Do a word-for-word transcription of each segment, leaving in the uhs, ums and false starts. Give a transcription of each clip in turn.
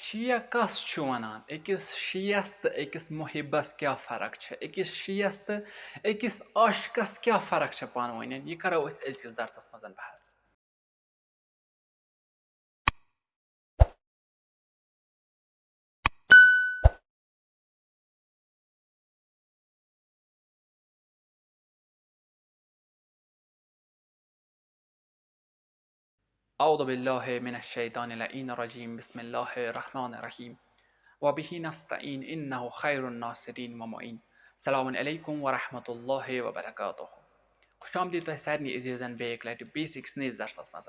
شیعہ کس چھُ ونان؟ أکِس شیعس تہٕ أکِس محبس کیٛاہ فرق چھےٚ؟ أکِس شیعس تہٕ أکِس عاشقس کیٛاہ فرق چھےٚ پانہٕ ؤنۍ؟ یہِ کرو أسۍ أزکِس درسس منٛز بحث۔ أعوذ بالله من الشيطان اللعين الرجيم. بسم الله الرحمن الرحيم. وبه نستعين إنه خير الناصرين ومعين. السلام عليكم ورحمة الله وبركاته. خوش آمدید تۄہہِ سارنٕے عزیٖزن بیٚیہِ اَکہِ لَٹہِ بیٚیِس أکِس نٔیِس درسَس منٛز۔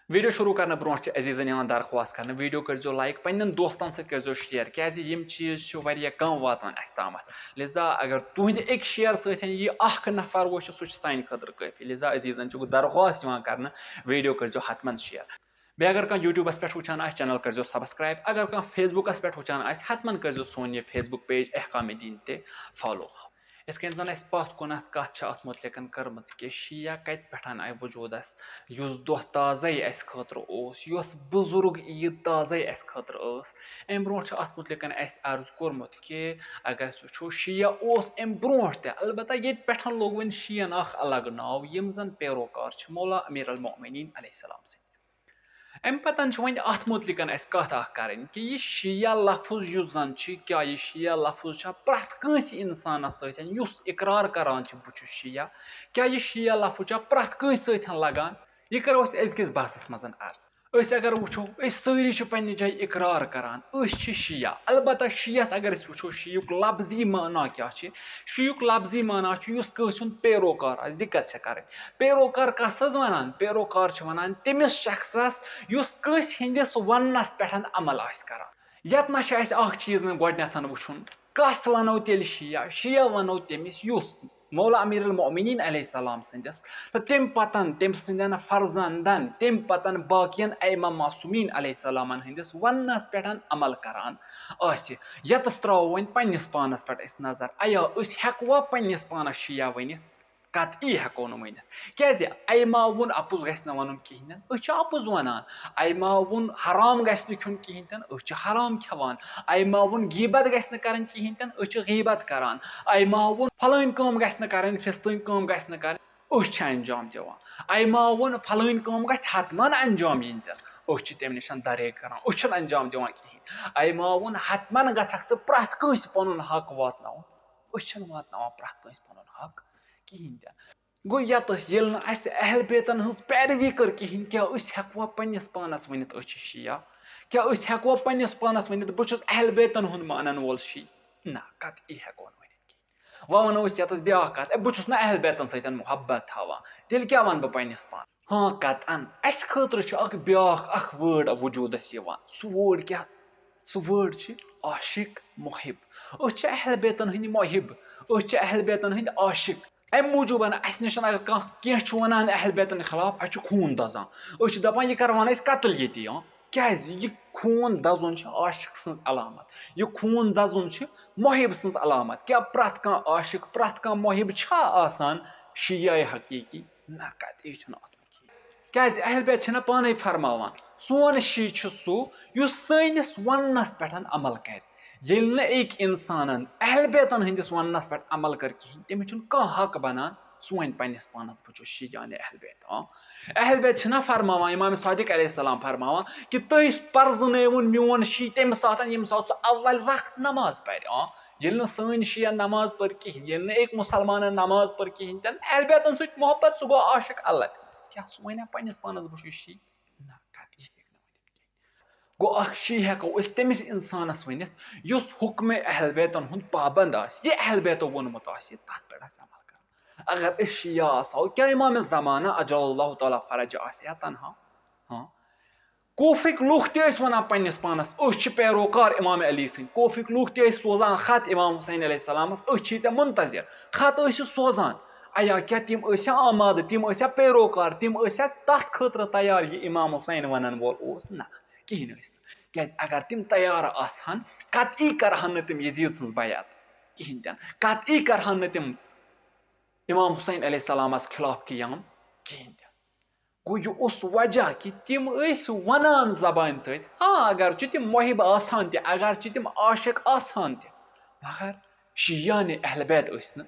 ویٖڈیو شروٗع کرنہٕ برونٛٹھ چھِ عزیٖزن یِوان درخواست کرنہٕ، ویٖڈیو کٔرۍزیو like، پنٛنٮ۪ن دوستن سۭتۍ کٔرۍزیو share، کیٛازِ یِم چیٖز چھِ واریاہ کم واتان اَسہِ تامَتھ۔ لہذا اگر تُہنٛدِ أکۍ share سۭتۍ یہِ اکھ نفر وٕچھِ، سُہ چھُ سانہِ خٲطرٕ کٲفی۔ لہذا عزیٖزن چھُ درخواست یِوان کرنہٕ، ویٖڈیو کٔرۍزیو حتماً share۔ بیٚیہِ اگر کانٛہہ YouTubeس پٮ۪ٹھ وٕچھان آسہِ، channel کٔرۍزیو subscribe۔ اگر کانٛہہ Facebookس پٮ۪ٹھ وٕچھان آسہِ، حتماً کٔرۍزیو سون یہِ Facebook page احکام دین تہِ follow۔ یِتھ کٔنۍ زَن اَسہِ پَتھ کُنَتھ کَتھ چھِ اَتھ مُتعلِقَن کٔرمٕژ کہِ شیعہ کَتہِ پٮ۪ٹھ آیہِ وجوٗدَس، یُس دۄہ تازَے اَسہِ خٲطرٕ اوس، یۄس بُزرگ عیٖد تازَے اَسہِ خٲطرٕ ٲس۔ اَمہِ برونٛٹھ چھُ اَتھ مُتعلِقَن اَسہِ عرض کوٚرمُت کہِ اگر أسۍ وٕچھو، شیعہ اوس اَمہِ برونٛٹھ تہِ، البتہ ییٚتہِ پٮ۪ٹھ لوٚگ وۄنۍ شیعن اَکھ الگ ناو، یِم زَن پیروکار چھِ مولا امیر المومنین علیہ السلام سٕنٛدۍ۔ اَمہِ پَتہٕ چھُ وۄنۍ اَتھ مُتعلِقَن اَسہِ کَتھ اَکھ کَرٕنۍ کہِ یہِ شیعہ لفظ یُس زَن چھُ، کیٛاہ یہِ شیعہ لفظ چھا پرٛٮ۪تھ کٲنٛسہِ اِنسانَس سۭتۍ، یُس اقرار کَران چھُ بہٕ چھُس شیعہ، کیٛاہ یہِ شیعہ لفظ چھا پرٛٮ۪تھ کٲنٛسہِ سۭتۍ لَگان؟ یہِ کَرو أسۍ أزکِس بحثَس منٛز عرض۔ أسۍ اگر وٕچھو، أسۍ سٲری چھِ پنٛنہِ جایہِ اقرار کَران، أسۍ چھِ شیعہ۔ البتہ شیعس اگر أسۍ وٕچھو، شیعُک لفظی معنی کیٛاہ چھِ؟ شیعُک لفظی معنی چھُ یُس کٲنٛسہِ ہُنٛد پیروکار آسہِ، دِقت چھےٚ کَرٕنۍ۔ پیروکار کس حظ ونان؟ پیروکار چھِ ونان تٔمِس شخصس یُس کٲنٛسہِ ہٕنٛدِس وننس پٮ۪ٹھ عمل آسہِ کران۔ یتھ منٛز چھُ اسہِ اکھ چیٖز وۄنۍ گۄڈٕنٮ۪تھ وٕچھُن، کس ونو تیٚلہِ شیعہ؟ شیعہ ونو تٔمِس یُس مولا امیر المومنین علیہ السلام سٕنٛدِس تہٕ تمہِ پتن تٔمۍ سٕنٛدٮ۪ن فرزندن، تمہِ پتن باقین ائمہ معصومین علیہ السلامن ہٕنٛدِس وننس پٮ۪ٹھ عمل کران آسہِ۔ یتس تراوو وۄنۍ پننِس پانس پٮ۪ٹھ أسۍ نظر، ایا أسۍ ہٮ۪کوا پننِس پانس شیعہ ؤنِتھ؟ قطعی ہٮ۪کو نہٕ ؤنِتھ۔ کیٛازِ؟ ائمہ ووٚن اپُز گژھِ نہٕ وَنُن کِہیٖنۍ تہِ نہٕ، أسۍ چھِ اپُز وَنان۔ ائمہ ووٚن حرام گژھِ نہٕ کھیوٚن کِہیٖنۍ تہِ نہٕ، أسۍ چھِ حرام کھٮ۪وان۔ ائمہ ووٚن غیبت گژھِ نہٕ کَرٕنۍ کِہیٖنۍ تہِ نہٕ، أسۍ چھِ غیبت کَران۔ ائمہ ووٚن فلٲنۍ کٲم گژھِ نہٕ کَرٕنۍ، فِستٲنۍ کٲم گژھِ نہٕ کَرٕنۍ، أسۍ چھِ انجام دِوان۔ ائمہ ووٚن فلٲنۍ کٲم گژھِ حتماً انجام یِنۍ تہِ نہٕ، أسۍ چھِ تَمہِ نِش درے کَران، أسۍ چھِنہٕ انجام دِوان کِہیٖنۍ۔ ائمہ ووٚن حتماً گژھکھ ژٕ پرٛٮ۪تھ کٲنٛسہِ پَنُن حق واتناوُن، أسۍ چھِنہٕ واتناوان پرٛٮ۪تھ کٲنٛسہِ پَنُن حق کِہیٖنۍ تہِ نہٕ۔ گوٚو یَتَس ییٚلہِ نہٕ اَسہِ اہل بیتَن ہٕنٛز پیروی کٔر کِہیٖنۍ، کیٛاہ أسۍ ہٮ۪کوا پنٛنِس پانَس ؤنِتھ أسۍ چھِ شیعہ؟ کیٛاہ أسۍ ہٮ۪کوا پنٛنِس پانَس ؤنِتھ بہٕ چھُس اہل بیتَن ہُنٛد مانَن وول شیعہ؟ نہ، قطعی ہٮ۪کو نہٕ ؤنِتھ کِہیٖنۍ۔ وۄنۍ وَنو أسۍ یَتَس بیٛاکھ کَتھ، اے، بہٕ چھُس نہٕ اہل بیتَن سۭتۍ محبت تھاوان، تیٚلہِ کیٛاہ وَنہٕ بہٕ پنٛنِس پانَس؟ ہاں، قطعاً۔ اَسہِ خٲطرٕ چھُ اَکھ بیٛاکھ اَکھ word وجوٗدَس یِوان۔ سُہ word کیٛاہ؟ سُہ word چھِ عاشق محب۔ أسۍ چھِ اہل بیتَن ہٕنٛدۍ محب، أسۍ چھِ اہل بیتَن ہٕنٛدۍ عاشق۔ اَمہِ موٗجوٗب اَسہِ نِش اگر کانٛہہ کینٛہہ چھُ وَنان اہل بیتَن خلاف، اَسہِ چھُ خوٗن دَزان۔ أسۍ چھِ دَپان، یہِ کَرٕ وَن أسۍ قتل ییٚتی، ہاں۔ کیٛازِ؟ یہِ خوٗن دَزُن چھُ عاشق سٕنٛز علامت، یہِ خوٗن دَزُن چھُ محب سٕنٛز علامت۔ کیٛاہ پرٛٮ۪تھ کانٛہہ عاشق، پرٛٮ۪تھ کانٛہہ محب چھا آسان شیعہ حقیٖقی؟ نہ، قطعی چھُنہٕ آسان کِہیٖنۍ۔ کیٛازِ؟ اہل بیت چھِنہ پانَے فرماوان، سون شیعہ چھُ سُہ یُس سٲنِس وَننَس پٮ۪ٹھ عمل کَرِ۔ ییٚلہِ نہٕ أکۍ اِنسانَن اہل بیتَن ہٕنٛدِس وَننَس پٮ۪ٹھ عمل کٔر کِہیٖنۍ، تٔمِس چھُنہٕ کانٛہہ حق بَنان سُہ وَنہِ پنٛنِس پانَس، بہٕ چھُس شیعہ یعنی اہل بیت۔ آ، اہل بیت چھِنہ فرماوان، امام صادق علیہ السلام فرماوان کہِ تُہۍ پرزٕنٲوُن میون شیعہ تَمہِ ساتَن ییٚمہِ ساتہٕ سُہ اول وقت نماز پَرِ۔ آ، ییٚلہِ نہٕ سٲنۍ شیعہ نماز پٔر کِہیٖنۍ، ییٚلہِ نہٕ أکۍ مُسلمانَن نماز پٔر کِہیٖنۍ تہِ نہٕ، اہل بیتَن سۭتۍ محبت، سُہ گوٚو عاشق الگ۔ کیٛاہ سُہ وَنیٛا پنٛنِس پانَس بہٕ چھُس شیعہ؟ نہ، قطعی ہیٚکہِ نہٕ ؤنِتھ کِہیٖنۍ۔ گوٚو اَکھ شیعہ ہٮ۪کو أسۍ تٔمِس اِنسانَس ؤنِتھ یُس حُکمِ اہل بیتَن ہُنٛد پابنٛد آسہِ، یہِ اہل بیتو ووٚنمُت آسہِ، تَتھ پٮ۪ٹھ آسہِ عمل کَرُن۔ اگر أسۍ شیعہ آسہٕ ہاو، کیٛاہ امام زمانہ عجل اللہ تعالیٰ فرج آسہِ ہا تنہا؟ ہاں۔ کوفٕکۍ لُکھ تہِ ٲسۍ وَنان پنٛنِس پانَس، أسۍ چھِ پیروکار امام علی سٕنٛدۍ۔ کوفٕکۍ لُکھ تہِ ٲسۍ سوزان خط امام حسین علیہ السلامَس، أسۍ چھِ ژےٚ منتظر۔ خط ٲسۍ سوزان۔ ایا کیٛاہ تِم ٲسیا آمادٕ، تِم ٲسیا پیروکار، تِم ٲسیا تَتھ خٲطرٕ تیار یہِ امام حسین وَنَن وول اوس؟ نہ، کِہیٖنۍ ٲسۍ نہٕ۔ کیٛازِ اگر تِم تیار آسہٕ ہَن، قطعی کَرٕ ہَن نہٕ تِم یزید سٕنٛز بیعت کِہیٖنۍ تہِ نہٕ، قطعی کَرٕ ہَن نہٕ تِم امام حسین علیہ السلامَس خلاف قیام کِہیٖنۍ تہِ نہٕ۔ گوٚو، یہِ اوس وجہ کہِ تِم ٲسۍ وَنان زبانہِ سۭتۍ، ہاں، اگرچہِ تِم محب آسان تہِ، اگرچہِ تِم عاشق آسان تہِ، مگر شیعہ نے اہل بیت ٲسۍ نہٕ،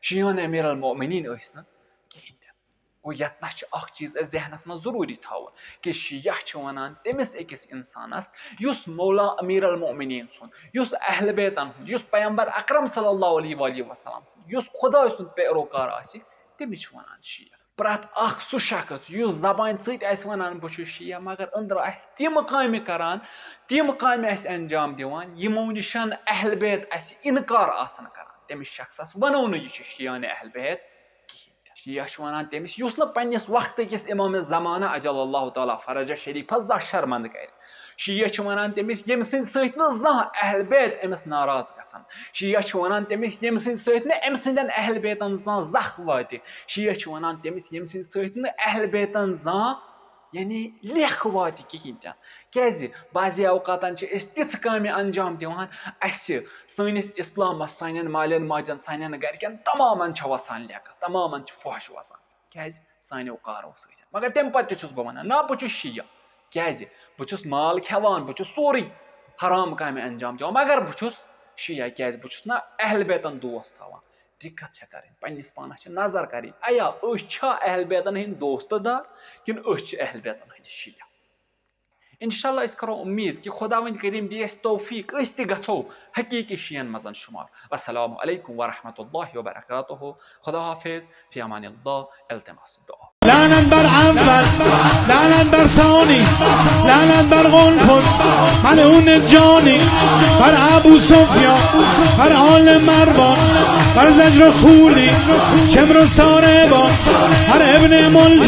شیعہ نے امیر المؤمنین ٲسۍ نہٕ کِہیٖنۍ تہِ نہٕ۔ گوٚو، یتھ نہ چھُ اکھ چیٖز اَسہِ ذہنس منٛز ضروٗری تھاوُن کہِ شیعہ چھِ وَنان تٔمِس أکِس اِنسانس، یُس مولا امیر المؤمنین سُنٛد، یُس اہل بیتن ہُنٛد، یُس پیغمبر اکرم صلی اللہ علیہ وآلہ وسلم سُنٛد، یُس خداے سُنٛد پیروکار آسہِ، تٔمِس چھِ وَنان شیعہ۔ پرٛٮ۪تھ اکھ سُہ شخص یُس زبانہِ سۭتۍ آسہِ وَنان بہٕ چھُس شیعہ، مگر أنٛدرٕ آسہِ تِم کامہِ کران، تِم کامہِ آسہِ انجام دِوان، یِمو نِشن اہل بیت آسہِ انکار آسان کران، تٔمِس شخصس ونو نہٕ یہِ چھُ شیعہ نے اہل بیت کِہیٖنۍ تہِ۔ شیعہ چھُ ونان تٔمِس یُس نہٕ پننِس وقتہٕ کِس امام زمانہ عجل اللہ تعالیٰ فرجہ شریفس زانٛہہ شرمندٕ کرِ۔ شیعہ چھِ ونان تٔمِس ییٚمہِ سٕنٛدِ سۭتۍ نہٕ زانٛہہ اہل بیت أمِس ناراض گژھن۔ شیعہ چھِ ونان تٔمِس ییٚمہِ سٕنٛدِ سۭتۍ نہٕ أمۍ سٕنٛدٮ۪ن اہل بیتن زانٛہہ زکھ واتہِ۔ شیعہ چھِ ونان تٔمِس ییٚمہِ سٕنٛدِ سۭتۍ نہٕ اہل بیتن زانٛہہ، یعنی، لیکھ واتہِ کِہیٖنۍ تہِ نہٕ۔ کیازِ؟ بعضی اوقاتن چھِ أسۍ تِژھ کامہِ انجام دِوان، اسہِ، سٲنِس اسلامس، سانٮ۪ن مالٮ۪ن ماجن، سانٮ۪ن گرِکٮ۪ن تمامن چھِ وسان لیکھٕ، تمامن چھِ فحش وسان۔ کیازِ؟ سانیو کارو سۭتۍ۔ مگر تمہِ پتہٕ تہِ چھُس بہٕ ونان، نہ، بہٕ چھُس شیعہ۔ کیازِ؟ بہٕ چھُس مال کھٮ۪وان، بہٕ چھُس سورُے حرام کامہِ انجام دِوان، مگر بہٕ چھُس شیعہ۔ کیازِ؟ بہٕ چھُس نہ اہل بیتن دوست تھاوان۔ دقت چھےٚ کرٕنۍ، پننِس پانس چھِ نظر کرٕنۍ، ایا، أسۍ چھا اہل بیتن ہٕنٛدۍ دوست دار، کِنہٕ أسۍ چھِ اہل بیتن ہٕنٛدۍ شیعہ؟ انشاءاللہ أسۍ کرو امید کہِ خداوند کریم دی اسہِ توفیق، أسۍ تہِ گژھو حقیقی شیعن منٛز شمار۔ السلام علیکم ورحمۃ اللہ وبرکاتہ۔ خدا حافظ، فی امان اللہ، التماس دعا۔ لعنت بر اول، لعنت بر ثانی، لعنت بر قنفذ، ملعون جانی، بر ابو سفیان، بر آل مروان، بر زجر و خولی، شمر و ساربان، بر ابن ملجم۔